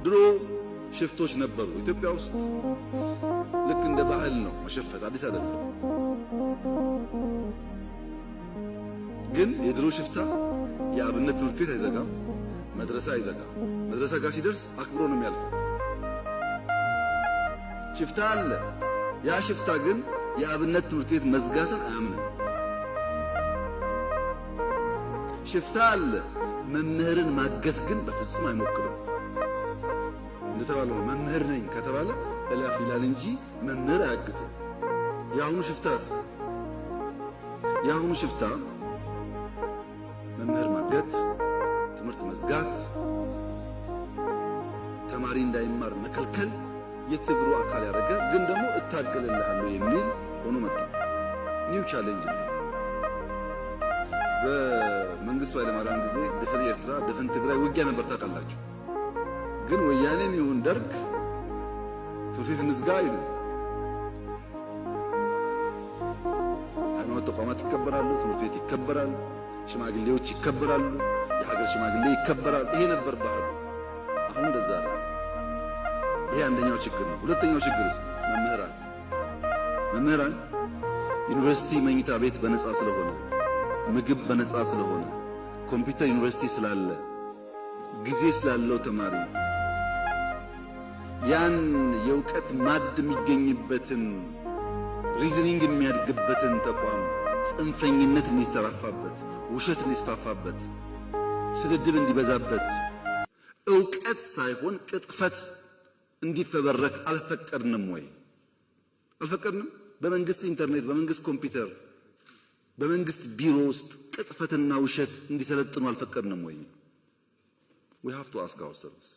ድሮ ሽፍቶች ነበሩ ኢትዮጵያ ውስጥ። ልክ እንደ ባህል ነው መሸፈት፣ አዲስ አይደለም። ግን የድሮ ሽፍታ የአብነት ትምህርት ቤት አይዘጋም፣ መድረሳ አይዘጋም። መድረሳ ጋር ሲደርስ አክብሮ ነው የሚያልፈው። ሽፍታ አለ። ያ ሽፍታ ግን የአብነት ትምህርት ቤት መዝጋትን አያምንም። ሽፍታ አለ። መምህርን ማገት ግን በፍጹም አይሞክርም። እንደተባለው መምህር ነኝ ከተባለ እለፍ ይላል እንጂ መምህር አያግትም። የአሁኑ ሽፍታስ? የአሁኑ ሽፍታ መምህር ማገት፣ ትምህርት መዝጋት፣ ተማሪ እንዳይማር መከልከል የትግሉ አካል ያደረገ ግን ደግሞ እታገልልሃለሁ የሚል ሆኖ መጣ። New challenge ነው። በመንግስቱ ኃይለማርያም ጊዜ ድፍን ኤርትራ፣ ድፍን ትግራይ ውጊያ ነበር ታውቃላችሁ። ግን ወያኔም ይሁን ደርግ ትምህርት ቤት እንዝጋ አይሉ። ሃይማኖት ተቋማት ይከበራሉ፣ ትምህርት ቤት ይከበራል፣ ሽማግሌዎች ይከበራሉ፣ የሀገር ሽማግሌ ይከበራል። ይሄ ነበር ባህሉ። አሁን እንደዛ ነው። ይሄ አንደኛው ችግር ነው። ሁለተኛው ችግርስ መምህራን ዩኒቨርሲቲ መኝታ ቤት በነፃ ስለሆነ፣ ምግብ በነፃ ስለሆነ፣ ኮምፒውተር ዩኒቨርሲቲ ስላለ፣ ጊዜ ስላለው ተማሪ ያን የእውቀት ማዕድ የሚገኝበትን፣ reasoning የሚያድግበትን ተቋም ጽንፈኝነት እንዲሰራፋበት፣ ውሸት እንዲስፋፋበት፣ ስድድብ እንዲበዛበት፣ እውቀት ሳይሆን ቅጥፈት እንዲፈበረክ አልፈቀድንም ወይ? አልፈቀድንም። በመንግስት ኢንተርኔት፣ በመንግስት ኮምፒውተር፣ በመንግስት ቢሮ ውስጥ ቅጥፈትና ውሸት እንዲሰለጥኑ አልፈቀድንም ወይ? We have to ask ourselves.